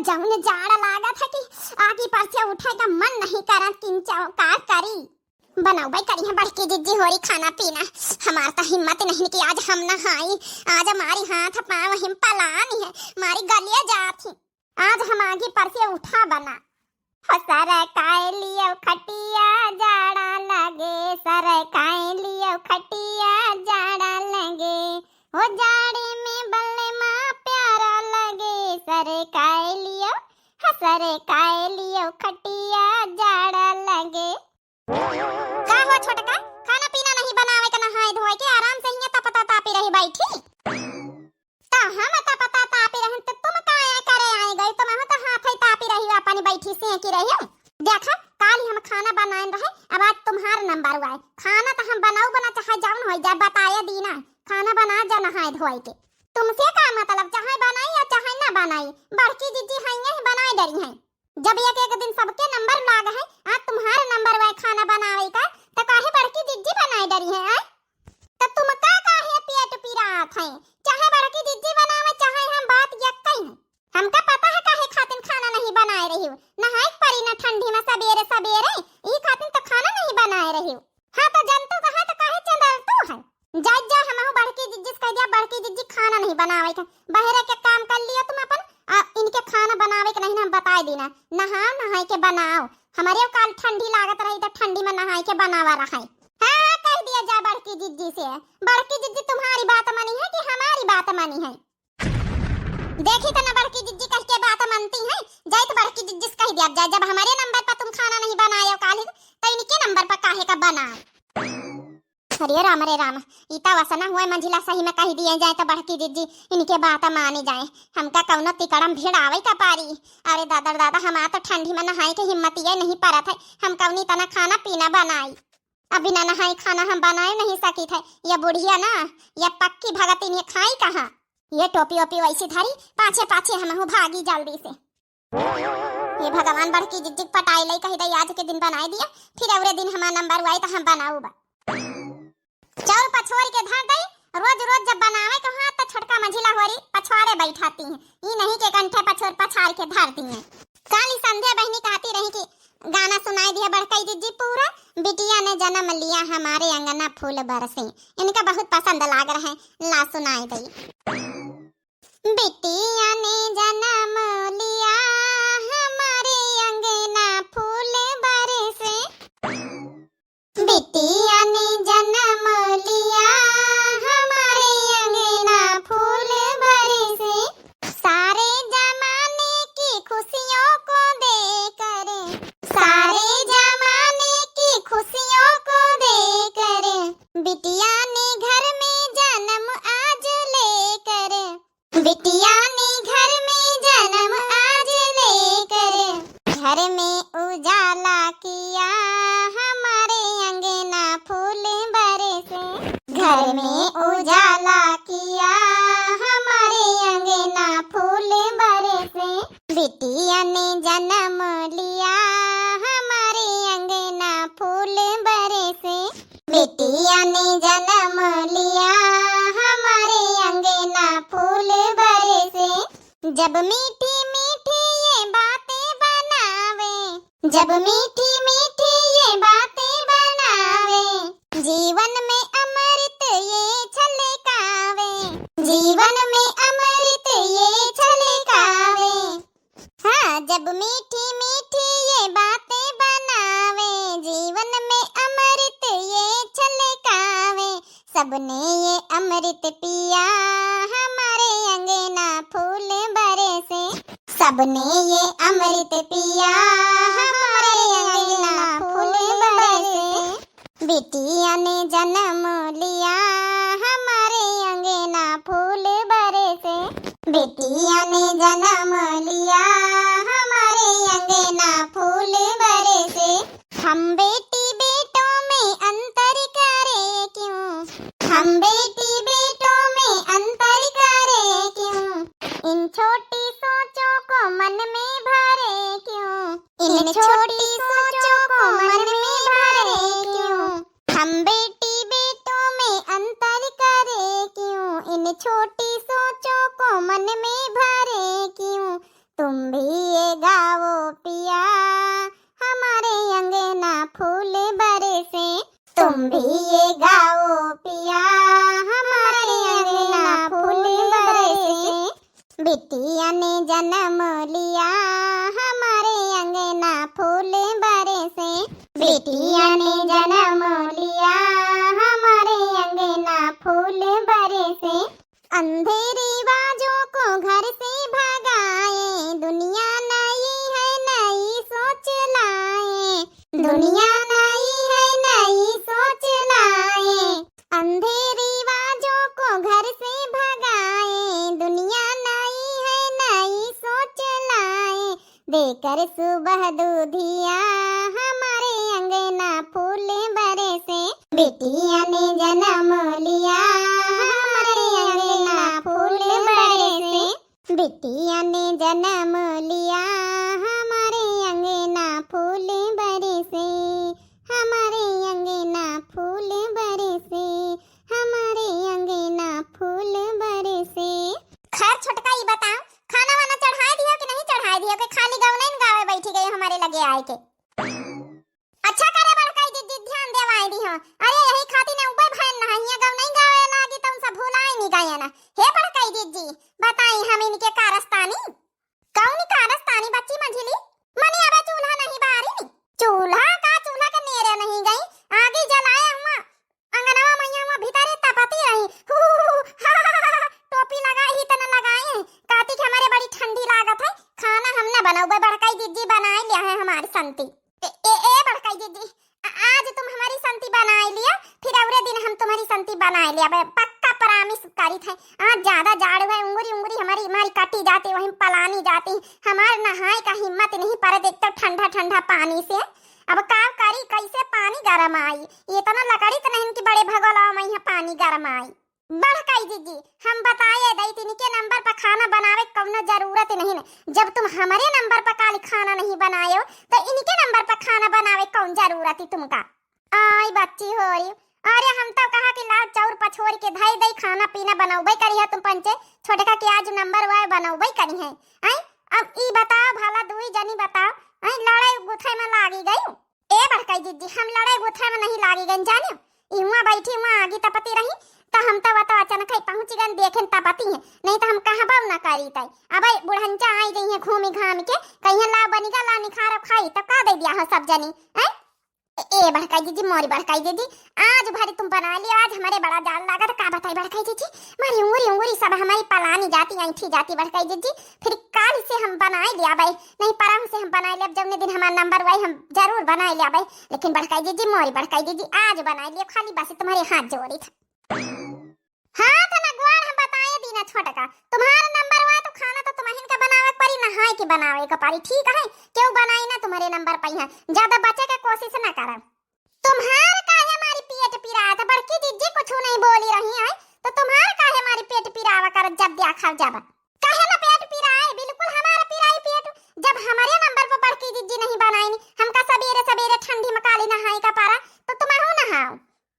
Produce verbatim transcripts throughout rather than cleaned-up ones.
जौन जाड़ लागत है कि आगी पर से उठे का मन नहीं करत, किंचो का करी। बनउबे करिहैं बड़की जिज्जी होरी खाना पीना। हमार त हिम्मत नहीं कि आज हम नहाई। आज हमारी हाथ पाँव हिम पलानी है, हमारी गलिया जात ही। आज हम आगी पर से उठा बना। हो सरकाए लियो खटिया जाड़ा लगे, सरकाए लियो खटिया जाड़ा लगे। हो जाड़े में बलमा प्यारा लगे, सरकाए लियो, हो सरकाए लियो खटिया जाड़ा लगे। का हो छोटका, खाना पीना नहीं बनावे के, नहाए धोए के, आराम से हियां तपता तापी रही बैठी। त हम तपता तापी रहन त तुम का करे आए गई? तुम हम तो हाथ ही तापी रही अपनी बैठी सेंकी रही हो। देखा, काल ही हम खाना बनाए रहे, अब आज तुम्हार नंबर हुआ है। खाना तो हम बनाऊ बना चाहे जौन हो जाए, बताए दीना। खाना बना जा नहाए धोए के। तुमसे का मतलब, चाहे बनाई या चाहे ना बनाई, बड़की जिज्जी हैं, यही बनाए डरी हैं। जब एक एक दिन सबके नंबर लाग है, आज तुम्हार नंबर हुआ है खाना बनावे का, त काहे बड़की जिज्जी बनाए डरी हैं, आय? त तुम का काहे पेट पिरात है? चाहे बड़की जिज्जी बनावे, चाहे हम, बात यक्कई है। हमका पता है काहे खातिन खाना नहीं बनाए रही हो। नहाए के परी ना ठंडी में सबेरे सबेरे, ई खातिन तो खाना नहीं बनाए रही हो। हाँ, तो जनतू कहा तो काहे चंदलतू है? जा, जा, हमहू बड़की जिज्जी से कह दिया, बड़की जिज्जी खाना नहीं बनावे के, बहरे के काम कर लियो तुम अपन, आ इनके खाना बनावे के नहीं ना, हम बताए दीना। नहाओ, नहाए के बनाओ, हमारे काल ठंडी लागत रही तो ठंडी में नहाए के बनावा रहे। हाँ, हाँ, कह दिया जा बड़की जिज्जी से। बड़की जिज्जी तुम्हारी बात मानी है कि हमारी बात मानी है? देखी त ना बड़की जिज्जी कह के बात मानती हैं, जाई त बड़की जिज्जी से कह दिया जाए, जब हमारे नंबर पर तुम खाना नहीं बनाए हो काल ही, तो इनके नंबर पर काहे का बनाओ? अरे राम रे राम, ई त वसना हुआ मंझिला सही में कह दिए जाए त बड़की जिज्जी इनके बात माने जाए, हमका कौनो तिकड़म भिड़ावे का पारी। अरे दादा रे दादा, हमार तो ठंडी में नहाए के हिम्मत ये नहीं परत है, हम कौनी तना खाना पीना बनाई। अब बिना नहाए खाना हम बनाए नहीं सकित है। ये बुढ़िया ना, ये पक्की भगतिन, ये खाई कहाँ? ये टोपी ओपी वैसी धरी, पाछे पाछे हमहू भागी जल्दी से। हे भगवान, बड़की जिज्जी के पटाई लई कही दई, आज के दिन बनाए दिया, फिर अवरे दिन हमार नंबर हुआ तो हम बनाऊ बा। चाउर पछोर के धर दई, रोज रोज जब बनावे के हुआ तो छोटका मंझिला होरी पछवाड़े बैठाती हैं, ई नहीं के कंठे पछोर पछार के धर दी हैं। काली संध्या बहिनी कहती रही कि गाना सुनाई दिया बड़कई जिज्जी पूरा, बिटिया ने जन्म लिया हमारे अंगना फूल बरसे, इनका बहुत पसंद लाग रहे, ला सुनाई दई। बिटिया ने जन्म लिया हमारे अंगना फूल बरसे। बिटिया ने जन्म लिया हमारे अंगना फूल बरसे। सारे जमाने की खुशियों को देकर, सारे जमाने की खुशियों को देकर, बिटिया ने घर में जन्म आज लेकर, बिटिया ने घर में जन्म आज लेकर, घर में उजाला किया हमारे अंगना फूल बरसे। घर में उजाला किया हमारे अंगना फूल बरसे। बिटिया ने जन्म लिया हमारे अंगना फूल बरसे। बिटिया ने जन्म लिया हमारे अंगना फूल बरसे। जब मीठी मीठी ये बातें बनावे, जब मीठी मीठी ये बातें बनावे, जीवन में अमृत ये छलकावे, जीवन में अमृत ये छलकावे। हाँ, जब मीठी मीठी ये बातें बनावे, जीवन में अमृत ये छलकावे। सबने ये अमृत पिया, हमारे अंगना फूल बरसे। सबने ये अमृत पिया, हमारे अंगना फूल बरसे। बिटिया ने जन्म लिया, हमारे अंगना फूल बरसे। बिटिया ने जन्म लिया, हमारे अंगना फूल बरसे। हम बेटी बेटों में अंतर करे क्यों? हम बेटी बेटों में अंतर करे क्यों? इन छोटी सोचों को मन में भरे क्यों? इन छोटी सोचों को मन में भरे क्यों? हम बेटी बेटों में अंतर करे क्यों? इन छोटी सोचों को बिटिया ने जन्म लिया, हमारे अंगना फूल बरसे। बिटिया ने जन्म लिया, हमारे अंगना फूल बरसे। अंधे रिवाजों को घर से भगाए, दुनिया नई है, नई सोच लाए। दुनिया नई है, नई सोच लाए। अंधे रिवाजों को घर से भगाए, दुनिया नई है, नई सोच लाए। देकर सुबह दूधिया, हमारे अंगना फूल बरसे। बिटिया ने जन्म लिया, हमारे अंगना फूल बरसे। बिटिया ने जन्म लिया, हमारे अंगना फूल बरसे। हमारे अंगना फूल बरसे। हमारे अंगना फूल बरसे। खैर छोटका, ई बताओ, खाना वाना चढ़ाए दियो कि नहीं चढ़ाए दियो, कि खाली गवनैन गावे बैठी गई हमारे लगे आए के? अच्छा करे बड़काई दीदी, ध्यान देवाए दिहो। अरे यही खातिर ना उबे भैन ना हिया गवनैन गावे लागी, तउन सब भुलाए नहीं गए ना। हे बड़काई दीदी, बताई हम इनके कारस्तानी? कौन कारस्तानी बच्ची मझिली? मने अबे चूल्हा नहीं बारी नी? चूल्हा का, चूल्हा के नेरे नहीं गई, आगी जलाए हुआ अंगनवा मैया हुआ भीतरे तपती रही। हु, हु, हु, हु, हा, हा, हा, हा, टोपी लगाई ही तना लगाए, कहती कि हमारे बड़ी ठंडी लागत है, खाना हम ना बनाउबे, बड़काई दीदी बनाए लिया है हमारी संती। ए, ए, ए बड़काई दीदी, आ-, आज तुम हमारी संती बनाए लिया, फिर अवरे दिन हम तुम्हारी संती बनाए लिया। बे, पक्का promise करी थे, आज ज्यादा जाड़ है, उंगरी उंगरी हमारी, हमारी कटी जाती, वहीं पलानी जाती, हमार नहाए का हिम्मत नहीं परत, एक तो ठंडा ठंडा पानी से। अब का करी, कैसे पानी गरम आई? इतना लकड़ी तो नहीं कि बड़े भगोलवा में यहाँ पानी गरम आई। बड़काई दीदी, हम बताए दई, इनके नंबर पर खाना बनावे कौनो जरूरत नहीं न। जब तुम हमारे नंबर पर काली खाना नहीं बनाए हो, तो इनके नंबर पर खाना बनावे कौन जरूरत है तुमका? आई बच्ची होरी, अरे हम तो कहा कि लाओ चाउर पछोर के धई दई, खाना पीना बनौबे करी है तुम पंचे, छोटका के आज नंबर वाय बनौबे करी है। आई, अब ई बताओ भला, दुई जनी बताओ, आई लड़ाई गुथे में लागी गई। ए बड़काई दीदी, हम लड़ाई गुथे में नहीं लागी गई, जानियो, ई हुआ बैठी हुआ आगी तपती रही, तो हम तो, तो अचानक ही पहुँची गन देखेन तपती है, नहीं तो हम कहबो न करी तई। अब बुढ़ंचा आई गई है घूमी घाम के, कहिए ला बनिगा, ला निखारो खाई, तो का दे दिया हो सब जनी, हैं? ए, ए बड़काई दीदी, मोरी बड़काई दीदी, आज भरी तुम बनाए लियो, आज हमारे बड़ा जाड़ लागत, का बताई बड़काई दीदी, हमारी उंगरी उंगरी सब हमारी पलानी जाती, ऐंठी जाती बड़काई दीदी, फिर काल से हम बनाए लिया भाई, नहीं परम से हम बनाए लिया, जौने दिन हमारा नंबर वाई हम जरूर बनाए लिया भाई, लेकिन बड़काई दीदी, मोरी बड़काई दीदी, आज बनाए लियो, खाली बस तुम्हारे हाथ जोड़ी था। हाँ, तो ना गोड़ हम बताए दीना छोटका, तुम्हारा नंबर हुआ तो खाना तो तुम्हें का बनावे के परी, नहाए के बनावे के परी, ठीक है? केहू बनाई ना तुम्हारे नंबर पर, यहाँ ज्यादा बचे के कोशिश ना करा। तुम्हार काहे हमारी पेट पिरात, बड़की जिज्जी कुछ नहीं बोली रही है, तो तुम्हार काहे हमारी पेट पिरावा करत, जब देखा जब। काहे ना पेट पिराए, बिल्कुल हमारा पिराई पेट, जब हमारे नंबर पर बड़की जिज्जी नहीं बनाई, हमका सबेरे सबेरे ठंडी में काली नहाए का पारा, तो तुम्हारो नहाओ।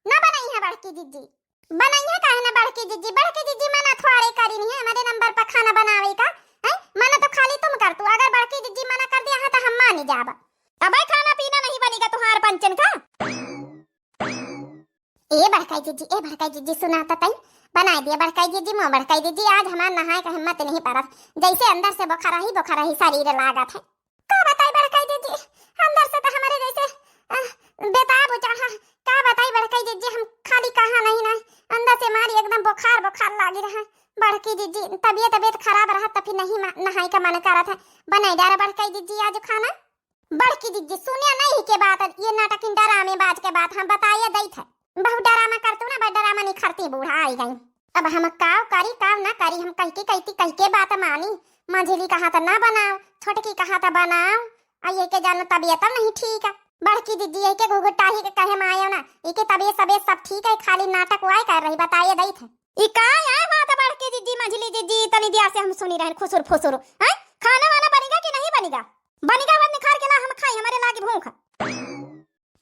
ना बनाई है बड़की जिज्जी। बनाई है काहे ना बड़की जिज्जी? बड़की जिज्जी मना थोड़े करी नहीं है हमारे नंबर पर खाना बनावे का। हैं? मना तो खाली तुम कर तू। अगर बड़की जिज्जी मना कर दिया है तो हम मानी जाब। अबे खाना पीना नहीं बनेगा तुम्हार पंचन का। ए बड़काई जिज्जी, ए बड़काई जिज्जी, सुना तो तई। बनाए दिया बड़काई जिज्जी, मोर बड़काई जिज्जी, आज हमार नहाए का हिम्मत नहीं परत। जैसे अंदर से बोखरही बोखरही शरीर लागत है। का बताई बड़काई जिज्जी, अंदर से तो हमारे जैसे, अ, बेताब चढ़ा। का बताई बड़काई जिज्जी, हम खाली कहा नहीं ना, अंदर से मारी एकदम बोखार बोखार लागी रहा। बड़की जिज्जी, तबियत तबियत खराब रहा तो फिर नहीं मा-, नहाई का मन करत है। बनाई डारा बड़काई जिज्जी आज खाना। बड़की जिज्जी, सुने नहीं के बात, ये नाटक इन डरामे बाज के बात हम बताइए दई थे। बहुत डरामा कर तू ना, बड़ डरामा निखरती बूढ़ा आई गई। अब हम काव करी, काव ना करी, हम कह के कहती, कह के बात मानी। मंझली कहा था ना बनाओ, छोटकी कहा था बनाओ, आ ये के जानो तबियत नहीं ठीक है। बड़की जिज्जी, ये के घुघुटाही के कहे में आयो ना, ये के तबियत सबीयत सब ठीक है, खाली नाटक वाई कर रही, बताइए दई थे। ई का आए बात बड़की जिज्जी, मंझली जिज्जी, तनी दिया से हम सुनी रहन खुसुर फुसुर। हैं? खाना वाना बनिगा कि नहीं बनिगा? बनिगा, वत निखार के ला, हम खाई, हमारे लागी भूख।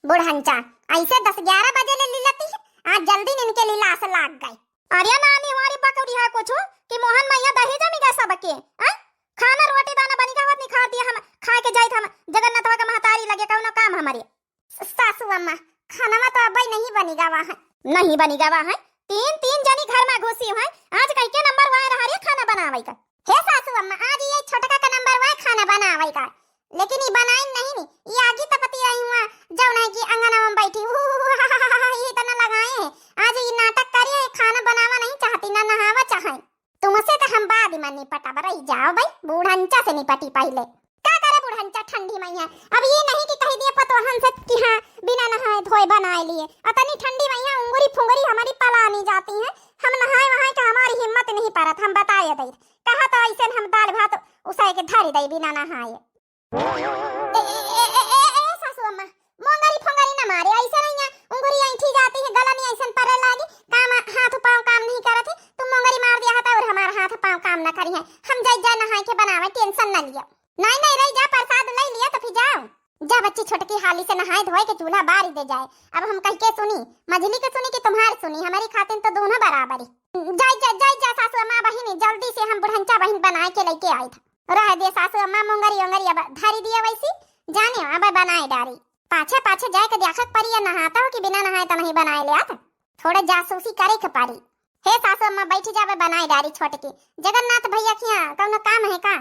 बुढ़ंचा, ऐसे दस ग्यारह बजे ले लीलती है, आज जल्दी इनके लीलास लाग गई। अरे नानी, हमारी बकरी है कुछ कि मोहन मैया दही जमी गए सबके, हैं? खाना रोटी दाना बनिगा, वत निखार दिया, हम खाए के जाइत हम जगन्नाथवा के महतारी लगे, कौनो काम हमारे। सासू अम्मा, खानवा तो अबे नहीं बनी गवा है। नहीं बनी गवा है? तीन, तीन जनी घर में घुसी है, आज कह के नंबर वाए रहा रे खाना बनावे का। हे सास, आज ये छोटका का नंबर हुआ है खाना बनावे का, लेकिन ये बनाइन नहीं नी। ये आगी तपती आई हुआ, जौन है कि अंगना में बैठी, ये तना लगाए हैं। आज ये नाटक करिए, खाना बनावा नहीं चाहती, ना नहावा चाहे। तुमसे तो हम बाद में निपटब, रही जाओ भाई, बूढ़ंचा से निपटी पहले। का करे बूढ़ंचा ठंडी मइहाँ? अब ये नहीं कि कह दिए पतोहन से कि हाँ, बिना नहाए धोए बनाए लिए। अतनी ठंडी मइहाँ उंगरी फुंगरी हमारी पलानी जाती है, हम नहाए वहाए के हमारी हिम्मत नहीं परत, हम बताए दई। कहा तो ऐसे हम दाल भात उसाए के धरी दई बिना नहाए। ए, ए, ए, ए, ए, ए, सासू अम्मा, मोंगरी फोंगरी न मारे, ऐसे नहीं है, उंगरी ऐंठी जाती है, गला में ऐसन परे लागी, काम, हाथ पाँव काम नहीं करत है, तुम मोंगरी मार दिया था और हमारा हाथ पाँव काम न करी है। हम जाई जा नहाए के बनावे, tension न लिया। नहीं, नहीं, रही जा, प्रसाद ले लिया तो फिर जाओ। जा बच्ची छोटकी हाली से नहाए धोए के चूल्हा बारी दे जाए। अब हम कह के सुनी, मझली के सुनी कि तुम्हार सुनी, हमारी खातिन तो दोनों बराबर ही। जाई जा, जाई जा सासू अम्मा बहिनी, जल्दी से हम बुढ़ंचा बहिन बनाए के लेके आई था। रह दे सासू अम्मा, मोंगरी ओंगरी अब धरी दिए वैसी, जाने अब बनाए डारी। पाछे पाछे जाए के देखक परी या नहाता हो कि बिना नहाए तो नहीं बनाए ले आत। थोड़े जासूसी करे के परी। हे सासू अम्मा, बैठी जावे बनाए डारी छोटकी। जगन्नाथ भैया किया कौनो काम है का?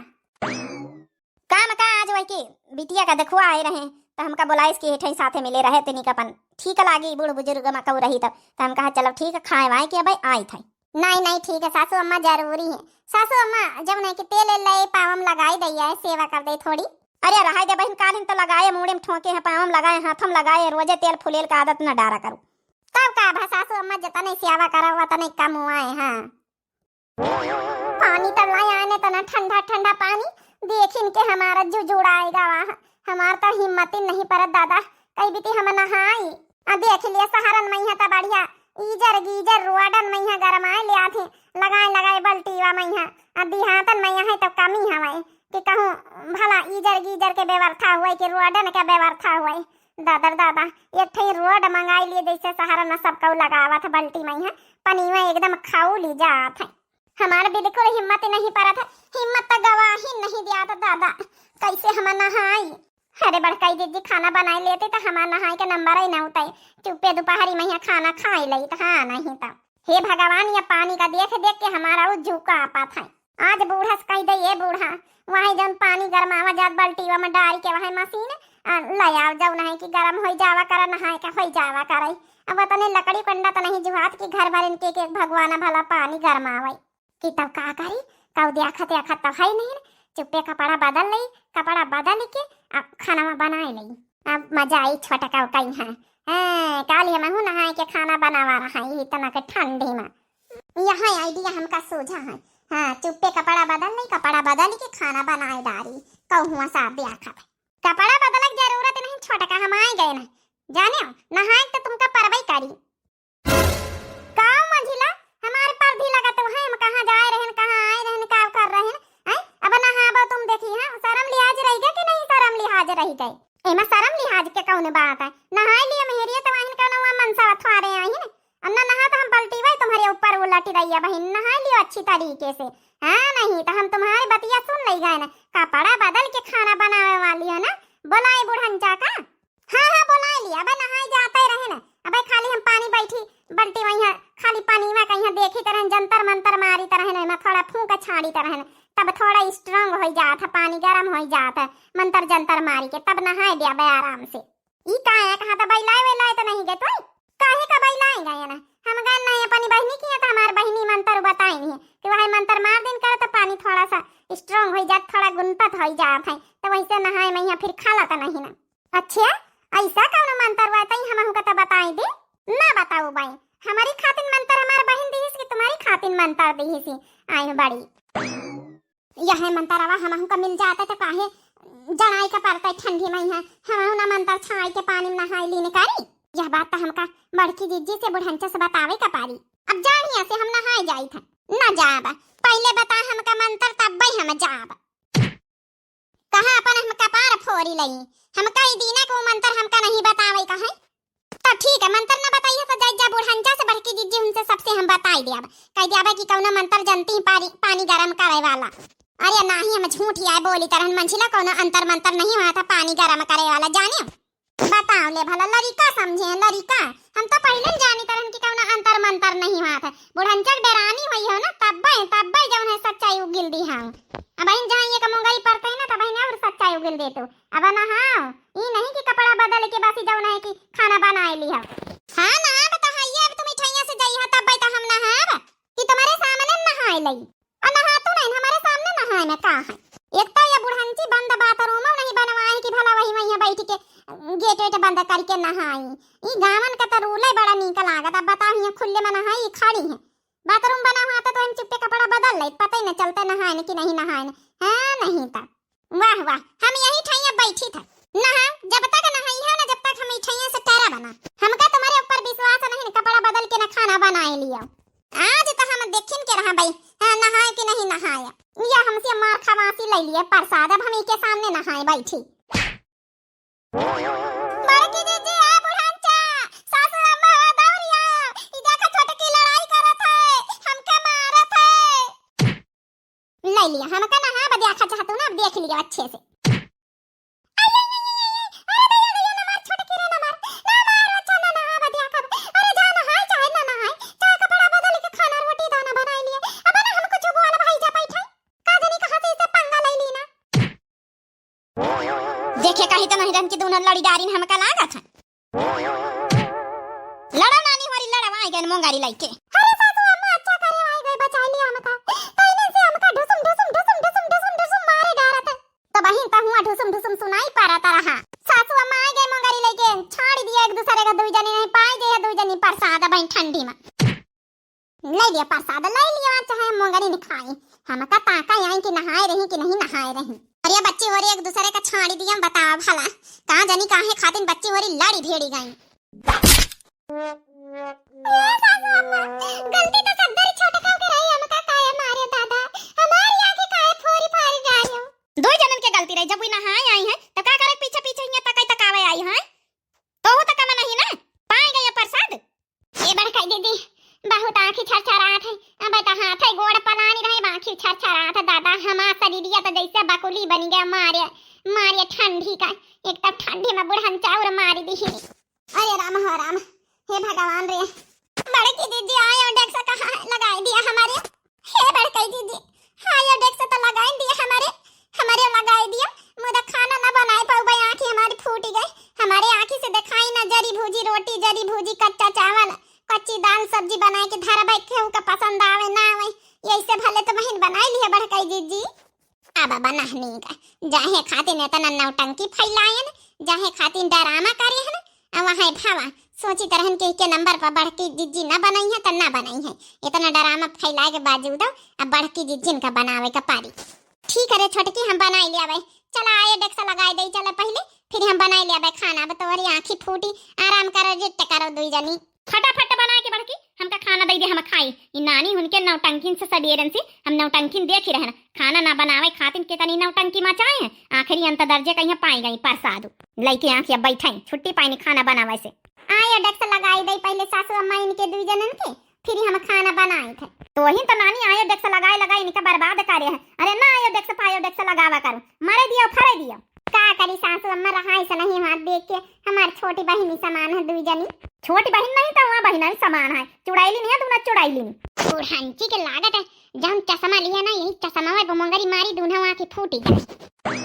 काम का, आज वही के बिटिया का देखुआ आए रहे, तो हमका बोलाइस कि हेठई साथे मिले रहे, तनिक अपन ठीक लागी, बूढ़ बुजुर्ग मा कहू रही तब, तो हम कहा चलो ठीक है, खाए वाए के अब आई थे। नहीं, नहीं, ठीक है सासू अम्मा, जरूरी है। सासू अम्मा, जब नहीं कि तेल ले पावम लगाई दैया है, सेवा कर दे थोड़ी। अरे रहाई दे बहिन, कालिन तो लगाए, मूड़े में ठोके हैं, पावम लगाए, हाथम लगाए, रोजे तेल फुलेल का आदत न डारा करू। तब का भा सासू अम्मा, जतने सेवा करा, वतने कम हुआ है। हाँ। पानी तो लाई आने तना ठंडा ठंडा पानी, देखिन के हमारा जुजुड़ाएगा वाह। हमार तो हिम्मत ही नहीं परत दादा, कई बीती हम नहाई। आ देख लिया सहरन मइहाँ तो बढ़िया, ईजर गीजर रोडन मइहाँ गरमाए ले आथे, लगाए लगाए बल्टीवा मइहाँ। आ दिहातन मइहाँ है तो कमी हवे कि कहूँ भला ईजर गीजर के व्यवस्था हुए कि रोडन के व्यवस्था हुए। दादर दादा, एक ठे रोड मंगाई लिए जैसे सहरन में सब कऊ लगावत बल्टी मइहाँ, पनीवा एकदम खाऊ ली जात है। हमार बिल्कुल हिम्मत नहीं परत है, हिम्मत त गवाही नहीं दियात दादा, कैसे हम नहाई? अरे बड़काई दीदी खाना बनाए लेते तो हमार नहाए के नंबर ही न होते, चुप्पे दोपहरी में यहाँ खाना खाए लेत। हाँ नहीं तो हे भगवान, ये पानी का देख देख के हमारा वो जूका आपत है। आज बूढ़ा से कह दे, ये बूढ़ा, वही जौन पानी गरमावा जात बल्टीवा में डारी के वही मशीन, आ, ले आओ जौन है कि गरम होई जावा करे, नहाए के होई जावा करे। अब वतने लकड़ी कंडा तो नहीं जुहात कि घर भरन के, के भगवान भला पानी गरमावे। कि तब का करी, कऊ देखत देखत तो है नहीं, चुप्पे कपड़ा बदल लई, कपड़ा बदल के अब खाना में बनाए लई। अब मजा आई छोटका कई है। हाँ, काली हमहू नहाए के खाना बनावा रहा है इतना के ठंडी में। यह idea हमका सूझा है। हाँ, चुप्पे कपड़ा बदल लई, कपड़ा बदल के खाना बनाए डारी। कहूँ साथ देखत। कपड़ा बदलक जरूरत नहीं छोटका, हम आए गए ना। जाने हो, नहाए तो तुमका परबई करी। का मंझिला, हमारे पर भी लगत है, हम कहाँ जाए रहन, कहाँ आए रहन, का कर रहन, हैं? अब नहाबो तुम देखी, हाँ? शर्म लिहाज रही गए कि नहीं शर्म लिहाज रही गए? एमा शर्म लिहाज के कौन बात है? नहाए लिए मेहरिए तो वहीं कौन हुआ मनसा थ्वारे आई है। अब ना नहा तो हम बल्टी वही तुम्हारे ऊपर उलट रही है बहिन, नहा लियो अच्छी तरीके से। हाँ, नहीं तो हम तुम्हारी बतिया सुन लई गए ना। कपड़ा बदल के खाना बनावे वाली हो ना, बोलाई बुढ़ंचा का। हाँ, हाँ, बोलाए लिया। अबे नहाए जाते रहे ना, अबे खाली हम पानी बैठी बल्टी वहीं है, खाली पानी में कहीं देखी तरह जंतर मंतर मारी तरह ना, एमा थोड़ा फूंक छाड़ी तरह ना, तब थोड़ा strong हो जात है, पानी गरम हो जात है, मंतर जंतर मारी के तब नहाए दिया बे आराम से। ई का है, कहा तो बैलाए वैलाए तो नहीं गए तोई? काहे का बैलाए गए ना? हम गए नहीं अपनी बहिनी की, तो हमार बहिनी मंतर बताई नहीं कि वही मंतर मार दिन करे तो पानी थोड़ा सा strong हो जात, थोड़ा गुनपत हो जात है, तो वैसे नहाए में यहाँ फिर खाला तो नहीं ना। अच्छा, ऐसा कौन मंतर हुआ तई हमहू का तो बताई दे। ना बताऊ बाई, हमारी खातिन मंतर हमार बहिन दीहिस कि तुम्हारी खातिन मंतर दीहिस? आइन बड़ी। यह मंतरवा हमहू का मिल जाता तो काहे जड़ाई का पड़ता ठंडी में यहाँ, हमहू ना मंतर छाई के पानी में नहाई लीन करी। यह बात तो हमका बड़की जीजी से बुढ़ंचा से बतावे का पारी। अब जानिया से हम नहाए जाई था। ना जाब, पहले बता हमका मंतर तब हम जाब। कहाँ अपन हम कपार फोरी लई, हम कई दीना को मंतर हमका नहीं बतावे का है। तो ठीक है, मंतर ना बताइए तो जाई जा बुढ़ंचा से बड़की जीजी उनसे सबसे हम बताई दियाब, कह दियाब कि कौनो मंतर जनती पारी, पानी गरम करे वाला। अरे नाही, हम झूठ ही आए बोली तरहन मंझिला, कौनो अंतर मंतर नहीं हुआ था पानी गरम करे वाला, जाने। बताओ ले भला, लड़िका समझे हैं, लड़िका। हम तो पहिले न जानी तरहन कि कौनो अंतर मंतर नहीं हुआ था। बुढ़ंचक डेरानी हुई हो ना, तब्बे, तब्बे जौन है सच्चाई उगिल दी हम। अब इन जहाँ ये का मुंगई पड़ते हैं ना, तब इन और सच्चाई उगिल दे तू। अब नहाओ, ई नहीं कि कपड़ा बदल के बस जौन है कि खाना बनाए ली हो। हाँ ना, बताइए, अब तुम मिठाइयाँ से जाइए, तब्बे तो हम नहाब। कि तुम्हारे सामने नहाए लई। और नहातू नहीं, हमारे सामने नहाए में का है? एक तो ये बुढ़ंची बंद बाथरूम नहीं बनवाए कि भला वही वहीं बैठ के गेट वेट बंद करके नहाई। ई गावन का तो रूले बड़ा नीक लागत। अब बताओ, यहाँ खुले में नहाई, ई खड़ी है। बाथरूम बना हुआ था तो हम चुप्पे कपड़ा बदल ले, पता ही न चलते नहाए न कि नहीं नहाए न। हाँ, नहीं था। वाह, वाह, हम यही ठैया बैठी था। नहा, जब तक नहाई है ना, जब तक हम ई ठैया से टेरा बना। हमका तुम्हारे ऊपर विश्वास नहीं, न कपड़ा बदल के न खाना बनाए लियो। आज तो हम देखिन के रहा भाई, हाँ, नहाए कि नहीं नहाए। या हमसे मार खवासी ले लिए प्रसाद, अब हम इके सामने नहाए बैठी। बड़की जीजी, आ बुढ़ांचा, सासू अम्मा हो दौड़ी आया, ई देखा छोटकी लड़ाई करत है, हमके मारत है। ले लिया, हमका नहाए बदे आखा चाहतू ना, अब देख लिया अच्छे से। अरे, अरे, अरे, अरे, अरे, अरे, दैया, दैया, ना मार, छोटकी रे, ना मार, ना मार, अच्छा, ना नहाए बदे आखा। अरे, जा नहाए, चाहे ना नहाए, चाहे कपड़ा बदल के खाना रोटी दाना बनाए लिए। अब ना हम कुछ बोल भाई जा बैठे, का जानी कहाँ से इसे पंगा ले ली ना। देखे कही तो नहीं रहन कि दोनों लड़ी डारिन हमका लागत है। लड़ा नानी हमारी लड़ा, आइ गए मोंगारी लइके। अरे सासू अम्मा, अच्छा करे आइ गए, बचाइ लिया हमका। तो इन्हें से हमका ढुसुम, ढुसुम, ढुसुम, ढुसुम, ढुसुम, ढुसुम मारे डारत है। तो बहिन, तो हुआ ढुसुम, ढुसुम सुनाई पारत रहा। सासू अम्मा आइ गए मोंगारी लइके, छाड़ी दिया एक दूसरे का, दुई जनी नहीं पाए गए, दुई जनी प्रसाद बहिन ठंडी में। ले लिया प्रसाद, ले लिया, चाहे मोंगरी न खाई। हमका ताका आई कि नहाए रही कि नहीं नहाए रही। अरे बच्ची, और एक दूसरे का छाड़ी दिया, बतावा भला, का जानी काहे खातिन बच्ची होरी लड़ी भिड़ी गई। ए सासू अम्मा, गलती तो सगरी छोटका के रही, हमका काहे मारे दादा, हमारी आँखें काहे फोरी फारी जाई हो। दो जनन के गलती रही, जब वी नहाए आई हैं, तो का करे पीछे पीछे हियाँ तकाई तकावे आई हैं? तोहू तो कम नहीं ना, पाए गए प्रसाद। ए बड़काई दीदी, बहुत आँखी छरछरात है। अब तो हाथ है गोड़ पलानी रहे, आँखी छरछरात है दादा। हमार शरीरिया तो जैसे बकुली बनी गया, मारे, मारे ठंडी का। एक तो ठंडी में बुढ़न चाउर मारी दी। अरे राम हो राम, हे भगवान रे। बड़की दीदी आयो डेक्स कहाँ है, लगाई दिया हमारे। हे बड़कई दीदी, हाँ, आयोडेक्स तो लगाई दिया हमारे, हमारे लगाई दिया। मुदा खाना ना बनाए पाउबे, आँखी हमारी फूटी गई। हमारे आँखी से देखाई ना, जरी भूजी रोटी, जरी भूजी कच्चा चावल, कच्ची दाल, सब्जी बनाए के धरबे, केहू का पसंद आवे ना आवे, यही से भले तो बहिन बनाई लिहे बड़कई दीदी। अब बनहनी का जाहे खातिर इतना नौटंकी फैलायन, जाहे खातिर डरामा करे हन, आ वहाँ भावा सोचित रहन कि के नंबर पर बड़की जिज्जी ना बनाई है तो ना बनाई है। इतना डरामा फैलाए के बावजूद अब बड़की जिज्जिन का बनावे का पारी। ठीक है रे छोटकी, हम बनाई ले आवे। चला आयोडेक्स लगाए दे, चले पहले, फिर हम बनाई ले आवे खाना। अब तोहरी आँखी फूटी, आराम करो, रिट्ट करो दुई जनी। फटाफट बनाए के बड़की, हमका खाना दे दे, हम खाई। ई नानी हुनके नौटंकिन से सबेरन से हम नौटंकिन देखी रहन, खाना ना बनावे खातिर कितनी नौटंकी मचाए हैं। आखिरी अंत दर्जे का यहाँ पाई गई प्रसाद। लइके आँखिया बैठे, छुट्टी पाइनी खाना बनावे से। आयोडेक्स लगाई दे पहले सासू अम्मा इनके दुई जनन के, फिर हम खाना बनाई थे। तो वही तो नानी आयोडेक्स लगाए लगाए इनका बर्बाद करे है। अरे ना आयोडेक्स पायोडेक्स लगावा करो, मरे दियो फरे दियो। का करी सासू अम्मा, रहा ऐसा नहीं हाथ देख के, हमार छोटी बहिनी समान है दुई जनी। छोटी बहिन नहीं तो वहाँ बहिना ही समान है, चुड़ैली नहीं है, दूना चुड़ैली नहीं। बुढ़ंची के लागत है, जौन चश्मा लिया ना, यही चश्मा पे मोंगरी मारी, दूना वहाँ की फूटी जाए।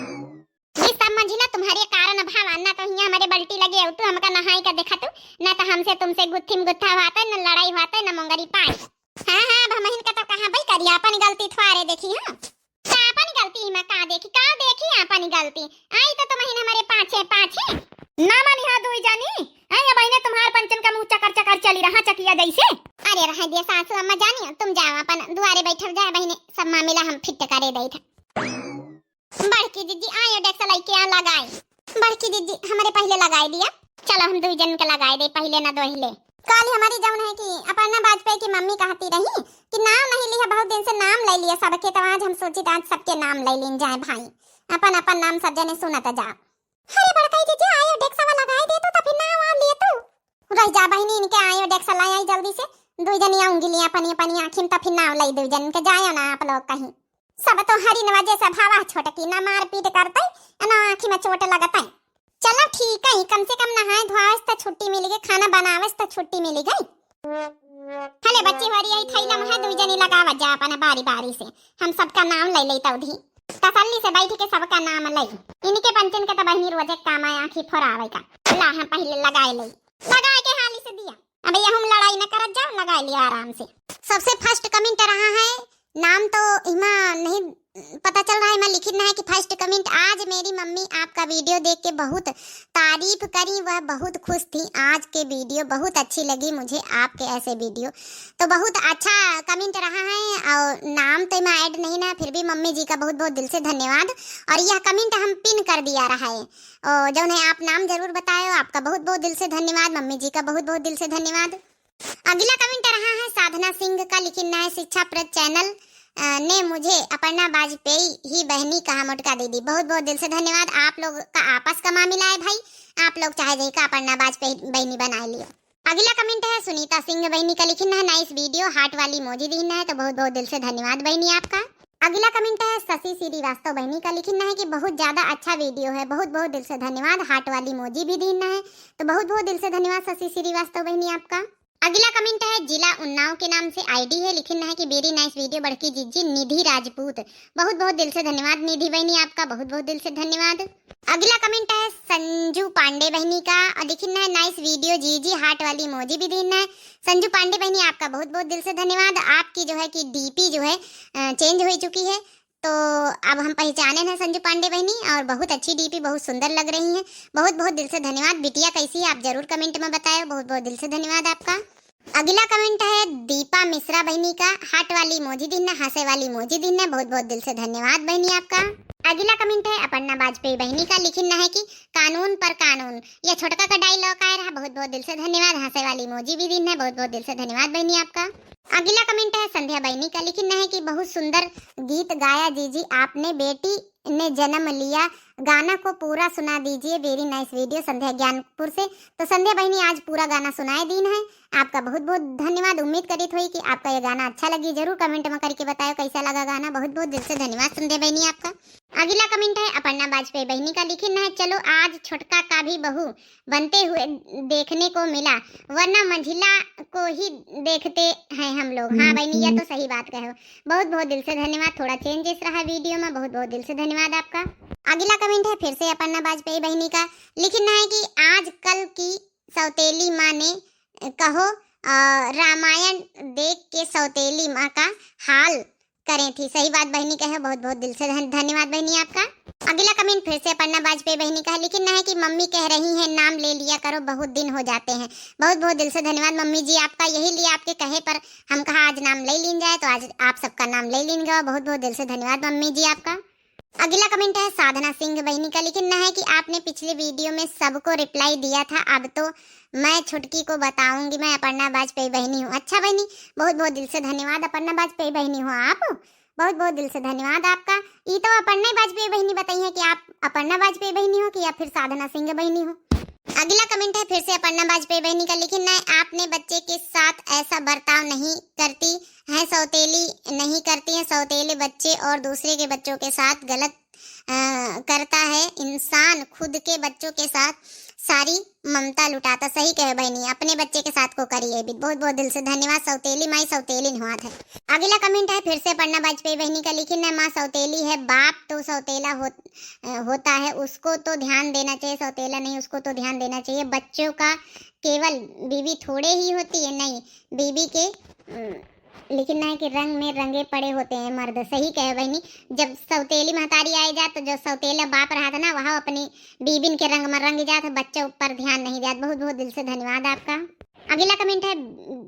ये सब मंझिला तुम्हारे कारण भावा, ना तो हियाँ हमारे बल्टी लगे हो, तू हमका नहाई का देखा तू, ना तो हमसे तुमसे गुत्थी में गुत्था हुआ था, ना लड़ाई हुआ था, ना मोंगरी पाई। हाँ, हाँ, अब हमहिन का तो कहाँ भाई करी, अपन गलती थ्वारे देखी, हाँ। तो अपन गलती में का देखी, का देखी अपन गलती? आई तो तुमहिन हमारे पाछे, पाछे। ना मानी हाँ दुई जानी, आई अब इन्हें तुम्हार पंचन का मुँह चकर चकर चली रहा चकिया जैसे। अरे रह दिया सासू अम्मा जानी, तुम जाओ अपन दुआरे बैठल जाए बहिने, सब मामला हम फिट करे दे थे। बड़की जिज्जी आयोडेक्स लइके आ लगाई। बड़की जिज्जी हमरे पहले लगाई दिया। चलो हम दुई जन के लगाई दे, पहले ना दोहिले। काल हमारी जौन है कि अपर्णा वाजपेयी की मम्मी कहती रही कि नाम नहीं लिया, बहुत दिन से नाम ले लिया सबके, तो आज हम सोची तो आज सबके नाम ले लीन जाए भाई, अपन अपन नाम सब जने सुनत जा। अरे बड़कई जिज्जी आयोडेक्स वाला लगाई दे तू, तभी नाम आ लिए तू। रह जा बहिनी, इनके आयोडेक्स लाई आई जल्दी से, दुई जनी आऊंगी लिए अपनी अपनी आँखी में, तो फिर नाम ले दुई जन के जायो ना आप लोग कहीं। सब तो हरिन वजह से भावा छोटकी, ना मारपीट करतई, ना आँखी में चोट लगतई। चला ठीक है, कम से कम नहाए धोआवस त छुट्टी मिली गई, खाना बनावस त छुट्टी मिली गई। हले बच्ची हो रही है, थैला में है, दुई जनी लगावत जा अपना बारी बारी से, हम सबका नाम ले लेता उधी। तसल्ली से बैठ के सबका नाम ले। इनके पंचन के तो बहिनी रोजे काम आए आँखी फोरावे का। ला हम पहले लगाए ले, लगाए के हाली से दिया। अब ये हम लड़ाई न करत जाओ, लगाए लिया आराम से। सबसे first comment रहा है, नाम तो इमा नहीं पता चल रहा है, इमा लिखित ना है कि first comment, आज मेरी मम्मी आपका video देख के बहुत तारीफ करी, वह बहुत खुश थी। आज के video बहुत अच्छी लगी मुझे, आपके ऐसे video। तो बहुत अच्छा comment रहा है और नाम तो इमा add नहीं ना, फिर भी मम्मी जी का बहुत बहुत दिल से धन्यवाद। और यह comment हम pin कर दिया रहा है, और जौन है आप नाम जरूर बताए हो, आपका बहुत बहुत दिल से धन्यवाद, मम्मी जी का बहुत बहुत दिल से धन्यवाद। अगला comment रहा है साधना सिंह का, लिखिन ना है शिक्षा प्रद channel, अ, ने मुझे अपर्णा वाजपेयी ही बहनी कहा मोटका दीदी। बहुत बहुत दिल से धन्यवाद। आप लोग का आपस का मामला है भाई, आप लोग चाहे जई का अपर्णा वाजपेयी बहनी बनाए लियो। अगला comment है सुनीता सिंह बहनी का, लिखिन है nice video, heart वाली emoji दीन है, तो बहुत बहुत दिल से धन्यवाद बहनी आपका। अगला comment है शशि श्रीवास्तव बहनी का, लिखिन है कि बहुत ज्यादा अच्छा video है, बहुत बहुत दिल से धन्यवाद, heart वाली emoji भी दीन है, तो बहुत बहुत दिल से धन्यवाद शशि श्रीवास्तव बहनी आपका। अगला comment है जिला उन्नाव के नाम से ID है, लिखिन है कि very nice video बड़की जीजी निधि राजपूत। बहुत बहुत दिल से धन्यवाद निधि बहनी आपका, बहुत बहुत दिल से धन्यवाद। अगला comment है संजू पांडे बहनी का, और लिखिन है nice video जीजी, heart वाली emoji भी दीन है। संजू पांडे बहनी आपका बहुत बहुत दिल से धन्यवाद। आपकी जो है कि DP जो है, अ, change हो चुकी है, तो अब हम पहचाने हैं संजू पांडे बहनी, और बहुत अच्छी DP, बहुत सुंदर लग रही हैं। बहुत बहुत दिल से धन्यवाद। बिटिया कैसी है आप जरूर comment में बताएं, बहुत बहुत दिल से धन्यवाद आपका। अगला comment है दीपा मिश्रा बहनी का, heart वाली emoji दीन है, हंसे वाली emoji दीन है, बहुत बहुत दिल से धन्यवाद बहनी आपका। अगला comment है अपर्णा वाजपेयी बहनी का, लिखिन है कि कानून पर कानून, यह छोटका का dialogue आया रहा, बहुत बहुत दिल से धन्यवाद, हंसे वाली emoji भी दीन है, बहुत बहुत दिल से धन्यवाद बहनी आपका। अगला comment है संध्या बहनी का, लिखिन है कि बहुत सुंदर गीत गाया जीजी आपने, बेटी ने जन्म लिया, गाना को पूरा सुना दीजिए। Very nice video संध्या ज्ञानपुर से। तो संध्या बहनी आज पूरा गाना सुनाए दीन है, आपका बहुत बहुत धन्यवाद। उम्मीद करित होई कि आपका ये गाना अच्छा लगी, जरूर comment में करके बताएं कैसा लगा गाना। बहुत बहुत दिल से धन्यवाद संध्या बहनी आपका। अगला comment है अपर्णा वाजपेयी बहनी का, लिखिन है चलो आज छोटका का भी बहू बनते हुए देखने को मिला, वरना मंझिला को ही देखते हैं हम लोग। हाँ बहनी, यह तो सही बात कहे हो। बहुत बहुत दिल से धन्यवाद, थोड़ा changes रहा video में, बहुत बहुत दिल से धन्यवाद आपका। अगला comment है फिर से अपर्णा वाजपेयी बहनी का, लिखिन है कि आजकल की सौतेली माँ ने कहो, अ, रामायण देख के सौतेली माँ का हाल करें थी। सही बात बहनी कहे, बहुत बहुत दिल से धन-, धन्यवाद बहनी आपका। अगला comment फिर से अपर्णा वाजपेयी बहनी का है, लिखिन है कि मम्मी कह रही हैं नाम ले लिया करो, बहुत दिन हो जाते हैं। बहुत बहुत दिल से धन्यवाद मम्मी जी आपका, यही लिए आपके कहे पर हम कहा आज नाम ले लीन जाए, तो आज आप सबका नाम ले लीन गवा। बहुत बहुत दिल से धन्यवाद मम्मी जी आपका। अगला comment है साधना सिंह बहनी का, लिखिन है कि आपने पिछले video में सबको reply दिया था, अब तो मैं छुटकी को बताऊंगी मैं अपर्णा वाजपेयी बहनी हूँ। अच्छा बहनी, बहुत बहुत दिल से धन्यवाद अपर्णा वाजपेयी बहनी हो आप, बहुत बहुत दिल से धन्यवाद आपका। ई तो अपर्णा वाजपेयी बहनी बताई है कि आप अपर्णा वाजपेयी बहनी हो कि या फिर साधना सिंह बहनी हो। अगला comment है फिर से अपर्णा वाजपेयी बहनी का, लिखिन है आपने बच्चे के साथ ऐसा बर्ताव नहीं करती हैं, सौतेली नहीं करती हैं, सौतेले बच्चे और दूसरे के बच्चों के साथ गलत, अ, करता है इंसान, खुद के बच्चों के साथ सारी ममता लुटाता। सही कहे बहनी, अपने बच्चे के साथ को करिए भी। बहुत बहुत दिल से धन्यवाद। सौतेली माई सौतेली नुआत है। अगला comment है फिर से अपर्णा वाजपेयी बहनी का, लिखिन है माँ सौतेली है, बाप तो सौतेला हो, अ, होता है, उसको तो ध्यान देना चाहिए, सौतेला नहीं, उसको तो ध्यान देना चाहिए। बच्चों का केवल बीवी थोड़े ही होती है, नहीं, बीवी के, अम, लिखिन है कि रंग में रंगे पड़े होते हैं मर्द। सही कहे बहनी, जब सौतेली महतारी आए जात तो जो सौतेला बाप रहत ना, वह अपनी बीबिन के रंग में रंग जात, बच्चों पर ध्यान नहीं जात। बहुत बहुत दिल से धन्यवाद आपका। अगला comment है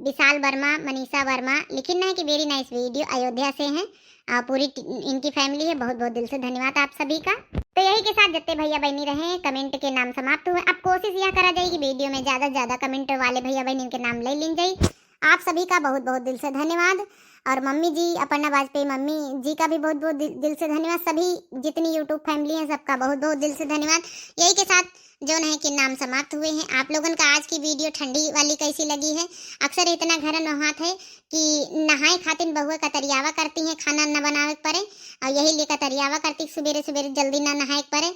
विशाल वर्मा, मनीषा वर्मा, लिखिन है कि very nice video, अयोध्या से हैं, आ, पूरी टी-, इनकी family है। बहुत बहुत दिल से धन्यवाद आप सभी का। तो यही के साथ जितने भैया बहनी रहे comment के नाम समाप्त हुए। अब कोशिश यह करा जाए कि video में ज्यादा से ज्यादा comment वाले भैया बहनी के नाम ले लीन जाए। आप सभी का बहुत बहुत दिल से धन्यवाद। और मम्मी जी, अपर्णा वाजपेयी मम्मी जी का भी बहुत बहुत दिल, दिल से धन्यवाद। सभी जितनी YouTube family है, सबका बहुत बहुत दिल से धन्यवाद। यही के साथ जौन है कि नाम समाप्त हुए हैं। आप लोगन का आज की video ठंडी वाली कैसी लगी है? अक्सर इतना घरन वहात है कि नहाए खातिर बहुआ कतरियावा करती हैं, खाना न बनावे के पड़े, और यही लिए कतरियावा करती, सुबेरे सुबेरे जल्दी ना नहाए के पड़े।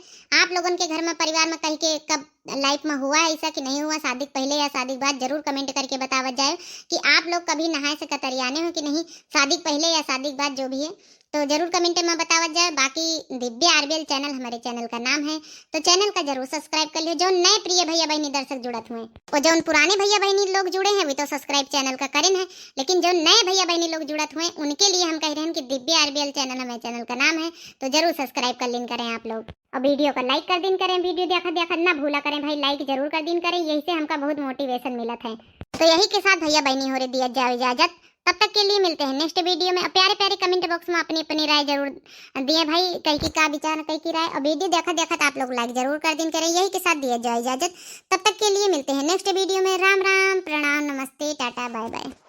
आप लोगन के घर में, परिवार में कहीं के कब life में हुआ है ऐसा कि नहीं हुआ, शादी के पहले या शादी के बाद, जरूर comment करके बतावत जाए कि आप लोग कभी नहाए से कतरियाने हो कि नहीं, शादी के पहले या शादी के बाद, जो भी है, तो जरूर comment में बतावत जाए। बाकी दिव्या RBL channel हमारे channel का नाम है, तो channel का जरूर subscribe कर लियो। जो नए प्रिय भैया बहनी दर्शक जुड़त हुए, और जो पुराने भैया बहनी लोग जुड़े हैं, वे तो subscribe channel का करें हैं, लेकिन जो नए भैया बहनी लोग जुड़त हुए, उनके लिए हम कह रहे हैं कि दिव्या RBL channel हमारे channel का नाम है, तो जरूर subscribe कर लीन करें आप लोग। और video का like कर दीन करें, video देखा देखा ना भूला करें भाई, like जरूर कर दीन करें, यही से हमका बहुत motivation मिलत है। तो यही के साथ भैया बहनी हो रे दिया जाओ इजाजत, तब तक के लिए मिलते हैं next video में। और प्यारे प्यारे comment box में अपनी अपनी राय जरूर दिए भाई, कहीं की का विचार, कहीं की राय। और video देखा देखा तो आप लोग like जरूर कर दीन करें, यही के साथ दिया जाओ इजाजत, तब तक के लिए मिलते हैं next video में। राम राम, प्रणाम, नमस्ते, टाटा, bye bye।